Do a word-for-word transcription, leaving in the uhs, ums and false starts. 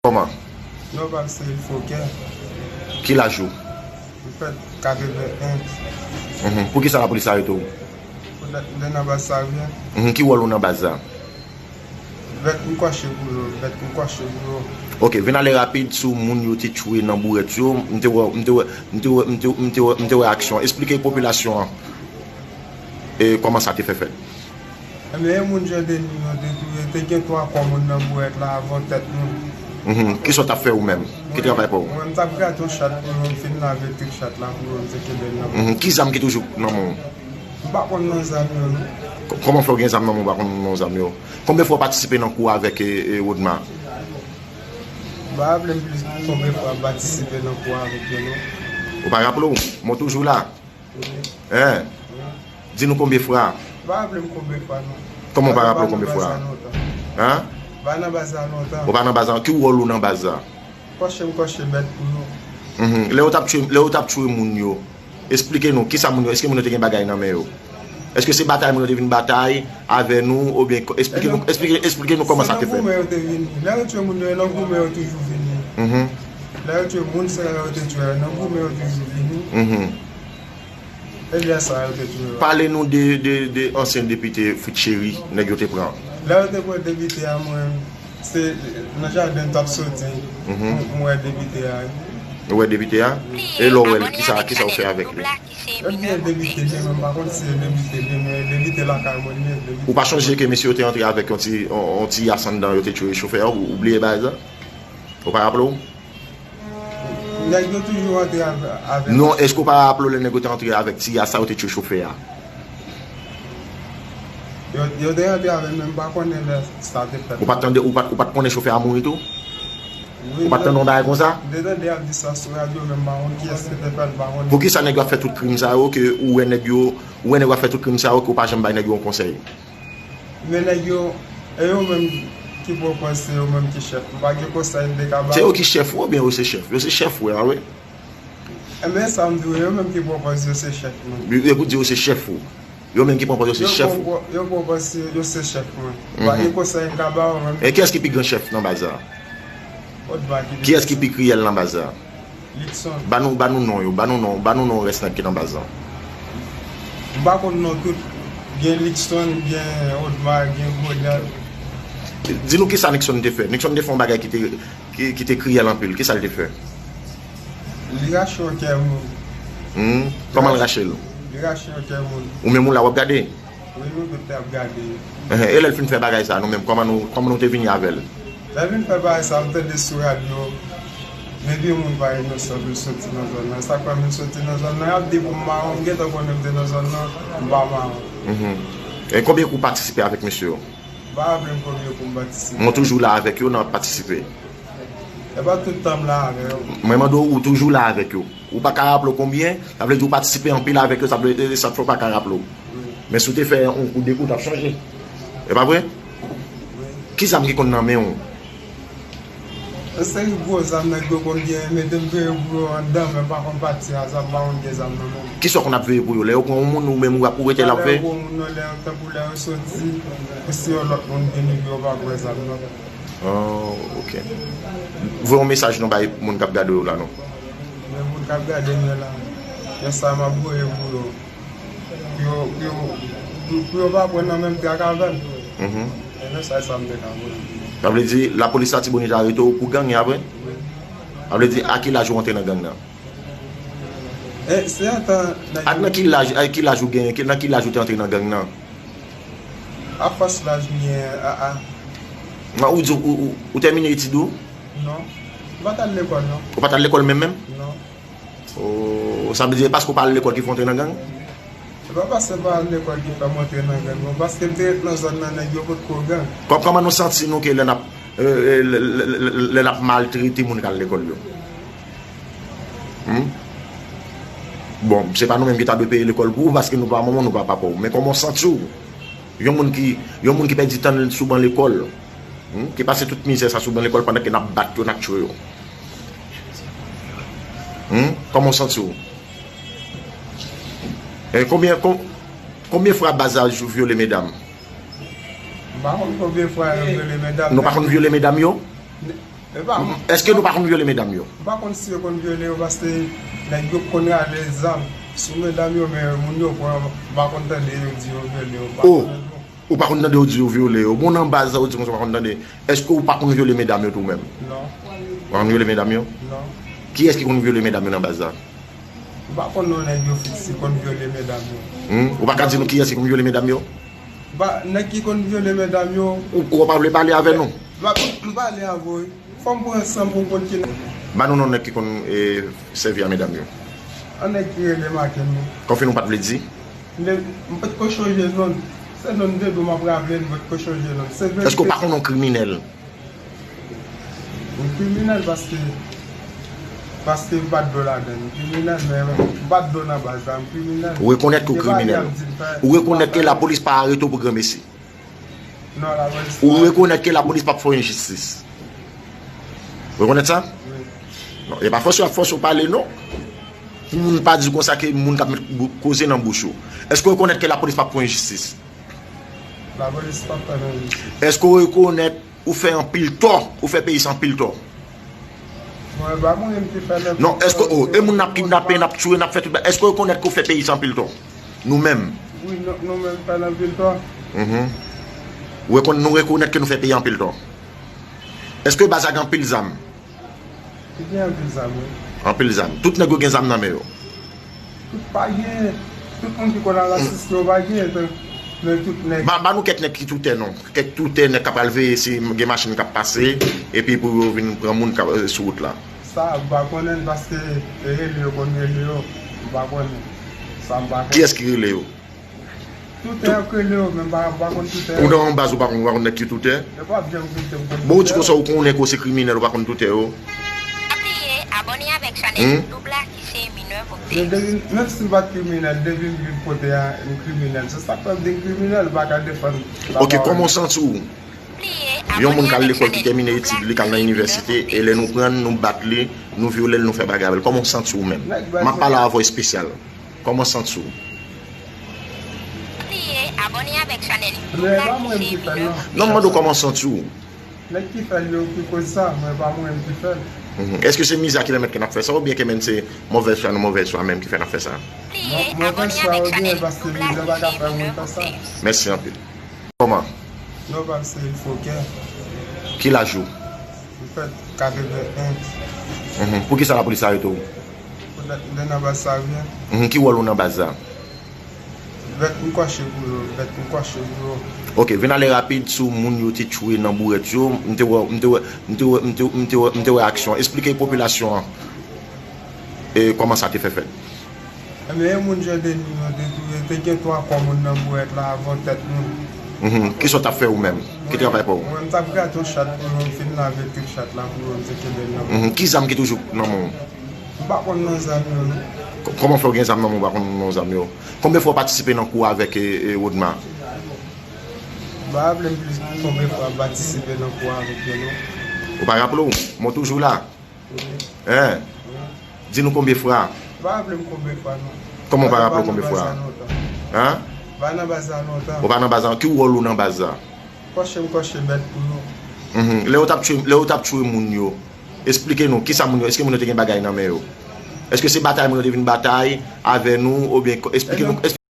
Kòman? Non, pa se fokè. Ki laj ou? M fèt katreven en. Mhm. Poukisa lapolis arete w? Poutèt m te nan baz sa byen. Mhm. Ki wòl ou nan baz la? Bèt m kòche pou yo, bèt m kòche pou yo. Ok, vin ale rapid sou moun yo te tchwe nan bourèt yo. M te wè, m te wè, m te wè, m te wè, m te wè, m te wè aksyon. Esplike popilasyon an e kòman sa te fè fèt. Ebyen, e moun Jandeni yo te touye, te gen twa kò moun nan bourèt la avan tèt moun. Mhm. Kisa w t ap fè ou menm? Ki travay pa w? Mwen, m t ap grate yon chat pou yo, m fin lave tout chat la pou yo, m te kenbe l nan men. Mhm. Ki zam ki toujou nan men w? M pa konn non zam yo, non. K-, kòman fè w gen zam nan men w, w pa konn non zam yo? Konbyen fwa w patisipe nan kou avèk, e, e, Rodma? M pa raple m plis konbyen fwa m patisipe nan kou avèk yo, non. Ou pa raple w? Mwen toujou la. Wi. Hein? Wi. Di nou konbyen fwa? M pa raple m konbyen fwa, non. Kòman w pa raple w konbyen fwa? Hein? M pa nan baz la lontan. Ou pa nan baz la, ki wòl ou nan baz la? Kòche m kòche bèt pou yo. Mhm. Lè yo t ap tchwe, lè yo t ap tchwe moun yo, esplike nou, kisa moun yo, èske moun yo te gen bagay nan men yo? Èske se batay moun yo te vin batay avè nou, oubyen, esplike nou, esplike, esplike nou kòman sa te fèt? Se nan goumen yo te vini. Lè yo tchwe moun yo, e nan goumen yo toujou vini. Mhm. Lè yo tchwe moun sa yo te tchwe, nan goumen yo toujou vini. Mhm. E lè sa yo te tchwe yo. Pale nou de, de, de ansyen depite Fritz Chéry, nèg yo te pran. Lè yo te pran depite a, mwen, se nan jaden m t ap soti, mhm, m, m wè depite a. Ou wè depite a? E lè w wè l, kisa, kisa w fè avèk li? Ebyen, depite byen, men m pa konn si se depite byen, men depite lakay mwen li ye, depite. Ou pa chonje ke mesye yo te antre avèk yon ti, yon, yon ti yas anndan, yo te tchwe chofè a, ou, ou bliye bagay sa? Ou pa raple w? Nèg yo toujou antre avè-, avèk. Non, èske w pa raple w lè nèg yo te antre avèk ti yas sa, yo te tchwe chofè a? Yo, yo te antre avè l, men m pa konnen lè sa te fèt. Ou pa t tande, ou pa, ou pa t konnen chofè a mouri tou? Wi, ou pa t tande yon bagay konsa? M te tande y ap di sa sou radyo, men m pa konn kiyès ki te fè l, m pa konnen. Poukisa nèg yo ap fè tout krim sa yo, ke ou wè nèg yo, ou wè nèg yo ap fè tout krim sa yo, ke w pa janm bay nèg yo yon konsèy? Men nèg yo, e yo menm ki pwopòz, se yo menm ki chèf. M pa gen konsèy m te ka ba yo. Se yo ki chèf ou oubyen yo se chèf? Yo se chèf ou a, wi. Ebyen, sa m di w, yo menm ki pwopòz yo se chèf mwen. Yo, yo pou di yo se chèf ou. Yo menm ki pran pòz yo se chèf ou. Yo pwopò-, yo pwopòz yo se chèf mwen. M pa gen konsèy m ka ba yo menm. E kiyès ki pi gran chèf nan baz la? Odma ki pi gran chèf. Kiyès ki pi kriyèl nan baz la? Luckson. Ba nou, ba nou non yo, ba nou non, ba nou non rès nèg ki nan baz la. M pa konn non tout. Gen Luckson, gen Odma, gen Goliath. Di nou kisa Luckson te fè. Luckson te fè yon bagay ki te, ki, ki te kriyèl anpil. Kisa l te fè? Li rache yon kè moun. Hmm, kòman l rache l? Li rache yon kè moun. Ou menm ou la w ap gade? Wi, nou tout te ap gade. Ehe, e lè l fin fè bagay sa, nou menm, kòman nou, kòman nou te vini avè l? Lè l vin fè bagay sa, m tande sou radyo, depi yon moun pa inosan pou l soti nan zòn nan. Sa k fè m vin soti nan zòn nan, y ap di pou m mawon, m gentan konnen m te nan zòn nan, m pa mawon. Mhm. E konbyen kou w patisipe avèk mesye yo? M pa raple m konbyen kou m patisipe. Mwen toujou la avèk yo, n ap patisipe. E pa tout tan m la avè yo. Mwen mande w, ou toujou la avèk yo. Ou pa ka raple w konbyen, sa vle di ou patisipe anpil avèk yo, sa vle, e, sa fè w pa ka raple w. Wi. Men si w te fè yon kou, de kou, w t ap chanje. E pa vre? Wi. Ki zam ki konn nan men w? Yon seri gwo zam nèg yo konn gen, mete m veye pou yo anndan, men m pa konn pati a, sa m pa konn gen zam nan men m. Kisa w konn ap veye pou yo? Lè yo pran yon moun, ou menm ou ap, ou rete la ap veye? Lè yo pran yon moun nan, lè yo, tankou lè yo soti, pou si yon lòt moun vini, pou yo pa pran zam nan. Oh, ok. Voye yon mesaj nou bay moun k ap gade w la, non? Men moun k ap gade m yo la, men sa m ap voye pou yo. Pou yo, pou yo, pou, pou yo pa pran nan menm trak avè m. Mhm. E mesaj sa m te ka voye pou yo. Sa vle di, lapolis Latibonit arete w pou gang, e apre? Wi. Sa vle di, a ki laj ou antre nan gang nan? E, se antan nèg yo. Ak nan ki laj, ak ki laj ou genyen, ki, nan ki laj ou te antre nan gang nan? Afòs laj m gen, a, a. Nan, ou di, ou, ou, ou tèmine etid ou? Non. M pa t al lekòl, non. Ou pa t al lekòl menm, menm? Non. Oh, sa vle di, e paske w pa al lekòl ki fè w antre nan gang? Se pa paske m pa al lekòl ki fè m antre nan gang, non. Paske m te ret nan zòn nan, nèg yo potko gang. Kò-, kòman nou santi nou ke lè n ap, e, e, lè, lè, lè, lè n ap maltrete moun k al lekòl yo? Hmm? Bon, se pa nou menm ki ta dwe peye lekòl pou ou, paske nou pa manman w, nou pa papa w. Men kòman w santi w? Yon moun ki, yon moun ki pèdi tan l sou ban lekòl, hmm, ki pase tout mizè sa sou ban lekòl pandan ke n ap bat yo, n ap tchwe yo. Hmm? Kòman w santi w? E konbyen, kon-, konbyen fwa baz la vyole medam? M pa konn konbyen fwa yo vyole medam. Nou pa konn vyole medam yo? Èske nou pa konn vyole medam yo? M pa konn si yo konn vyole yo, paske nèg yo konn rale zam sou medam yo, men moun yo pran, m pa konn tande yo di yo vyole yo, m pa konn. Ou pa konn tande yo di yo vyole yo? Bon, nan baz sa, ou di konsa ou pa konn tande. Èske ou pa konn vyole medam yo tou menm? Non. Ou pa konn vyole medam yo? Non. Kiyès ki konn vyole medam yo nan baz la? M pa konn non nèg yo fiks ki konn vyole medam yo. Hmm? Ou pa ka di nou kiyès ki konn vyole medam yo? Ba, nèg ki konn vyole medam yo. Ou, ou pa vle pale avè nou? M pa, m pale avè w, wi. Fò m pran san pou m konn ki nèg. Ba nou non nèg ki konn, e, sèvi a medam yo. An nèg ki rele Maken, wi. Konfime ou pa t vle di? M, m pa t ko chonje non l. Se non l te di w m ap raple l, m pa t ko chonje non l. Se verite. Èske ou pa konn yon kriminèl? M kriminèl paske, paske m bat dlo ladan l. M kriminèl, men m bat dlo nan baz la, m kriminèl. Ou rekonèt ke w kriminèl. Ou rekonèt ke lapolis pa arete w pou granmesi. Non, lapolis pa. Ou rekonèt ke lapolis p ap fè w enjistis. Ou rekonèt sa? Wi. Non, e pa fòse y ap fòse w pale, non. Pou moun pa di konsa ke moun k ap met bou-, koze nan bouch ou. Èske w rekonèt ke lapolis p ap fè w enjistis? Lapolis p ap fè m enjistis. Èske w rekonèt ou fè anpil tò, ou fè peyi sa anpil tò? Mwen, pa mwen menm ki fè nan. Non, èske, oh, e moun n ap kidnape, n ap tiye, n ap fè tout bagay, èske w rekonèt ke w fè peyi sa anpil tò? Nou menm. Wi, nou, nou menm fè l anpil tò. Mhm. Ou rekonn-, nou rekonèt ke nou fè peyi anpil tò. Èske baz la gen anpil zam? Li gen anpil zam, wi. Anpil zam. Tout nèg yo gen zam nan men yo? Tout pa gen. Tout moun ki konn al asiste yo pa gen, men, men tout nèg. Ba, ba nou kèk nèg ki toutè non. Kèk toutè nèg k ap al veye si gen machin k ap pase, epi pou yo vin pran moun k ap, eh, sou wout la. Sa, m pa konnen l paske rele yo konn rele yo, m pa konnen. Sa, m pa konnen. Kiyès ki rele yo? Toutè yo k rele yo, men m pa, m pa konn toutè yo. Ou nan yon baz ou pa konn, ou pa konn nèg ki toutè? Yo p ap janm kite m konn toutè. Bon, ou di konsa ou konnen ke w se kriminèl, ou pa konn toutè yo? Pa bliye abòne avèk chanèl YouTube la ki se Minè Voltaire. Men depi, menm si m pa t kriminèl, depi m viv kote a, m kriminèl. Se sa k fè m di m kriminèl, m pa ka defann. Ok, kòman w santi w? Yon moun k al lekòl, ki tèmine etid li, k al nan inivèsite, e lè nou pran l, nou bat li, nou vyole l, nou fè bagay avè l. Kòman w santi w menm? M ap pale a vwa espesyal. Kòman w santi w? Non, m mande w kòman w santi w. Nèg ki fè l yo ki koz sa, mwen pa mwen menm ki fè l. Mhm. Èske se mizè ki pèmèt ke n ap fè sa, oubyen ke menm se movèz fwa nou movèz fwa menm ki fè n ap fè sa? Mwen, movèz fwa yo gen, paske mizè pa ka fè moun fè sa. Mèsi anpil. Kòman? Non, pa se fokè. Ki laj ou? M fèt katreven en. Mhm. Poukisa lapolis arete w? Poutèt m te nan baz Savyen. Mhm. Ki wòl ou nan baz la? Bèt m kòche pou yo, bèt m kòche pou yo. Ok, vin ale rapid sou moun yo te tchwe nan bourèt yo. M te wè, m te wè, m te wè, m te, m te wè, m te wè aksyon. Esplike popilasyon an, e, kòman sa te fè fèt. Ebyen, e moun Jandeni yo te touye, te gen twa kò moun nan bourèt la avan tèt moun. Mhm. Kisa w t ap fè ou menm? Ki travay pa w? Mwen, m t ap grate yon chat pou yo, m fin lave tout chat la pou yo, m te kenbe l nan men. Mhm. Ki zam ki toujou nan men w? M pa konn non zam yo, non. K-, kòman fè w gen zam nan men w, ou pa konn non zam yo? Konbyen fwa w patisipe nan kou avèk, e, e, Rodma? M pa raple m plis konbyen fwa m patisipe nan kou avèk yo, non. Ou pa raple w? Mwen toujou la. Wi. Hein? Wi. Di nou konbyen fwa? M pa raple m konbyen fwa, non. Kòman w pa raple w konbyen fwa? Hein? M pa nan baz la lontan. Ou pa nan baz la? Ki wòl ou nan baz la? Kòche m kòche bèt pou yo. Mhm. Lè yo t ap tchwe, lè yo t ap tchwe moun yo, esplike nou, kisa moun yo, èske moun yo te gen bagay nan men yo? Èske se batay moun yo te vin batay avè nou, oubyen, esplike nou,